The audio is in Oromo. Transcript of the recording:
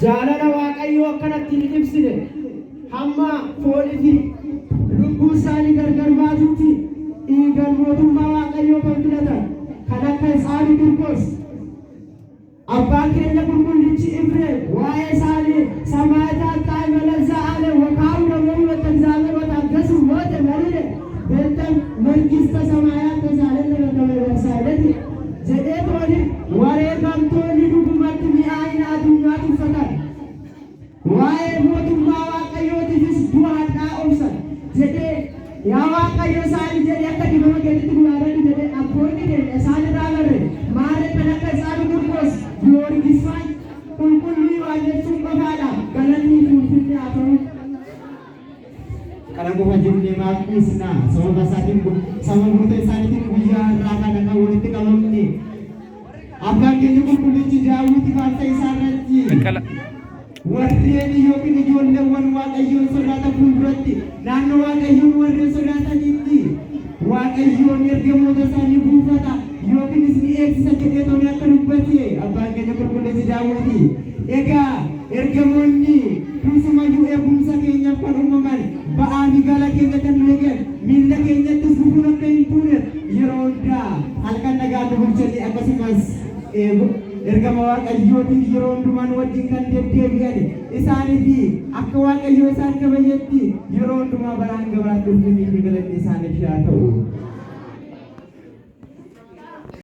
Jaalala Waaqayyoo akkanatti hin ibsine hamma foonii fi lubbuu isaanii gargar baatutti dhiigan mootummaa Waaqayyoo kan filatan kan akka Hitsaan Qirqos, Abbaan keenya qulqullichi Ifreem waa'ee isaanii Samaa'itaat xaa'ima ለዘዓለም ወካዕበ በሕይወተ እግዚአብሔር ወታገሱ ሞተ መሪረ በእንተ መንግሥተ ሰማያት ተሳለነ በከመ ይወርሳለቲ jedhee tooni wareegamtoonni dhugumatti mi'aayina addunyaa tuffatan. Waa'ee mootummaa Waaqayyootiifis du'a hadhaa obsan jedhee yaa Waaqayyo isaanii jedhee akka dibama keetitti nu yaadadhu jedhee abboonni keenya isaan irraa barre maarree kan akka isaan Qirqos Giyoorgis faan qulqulluu Yohaannis qofaadha galanni fi ulfinni haa ta'u. Kana qofa jennee maaf dhiisna? Sababa isaatiin, sababoota isaaniitiin guyyaa har'aa kana kan walitti qabamne. Abbaan keenya qulqullichi Daawit faarsa isaa irratti Baqqala. Warreen yookiin ijoolleewwan Waaqayyoon sodaatan fuulduratti, naannoo Waaqayyoon warreen sodaatanitti Waaqayyoon ergamoota isaanii buufata yookiinis ni eegsisa jedhee tooni akka dubbate abbaan keenya qulqullichi Daawiti. Egaa ergamoonni dursumayyuu eegumsa keenyaaf kan uumaman, ba'aa fi gala keenya kan nu eegan, miilla keenyattis gufuun akka hin tuuneef yeroo hundaa halkan nagaa nu bulchanii, akkasumas ergama Waaqayyootiin yeroo hundumaa nu wajjin kan deddeebi'an isaanii fi akka Waaqayyoo isaan kabajetti yeroo hundumaa bara hanga baraatti ulfinni fi galanni isaaniif haa ta'u.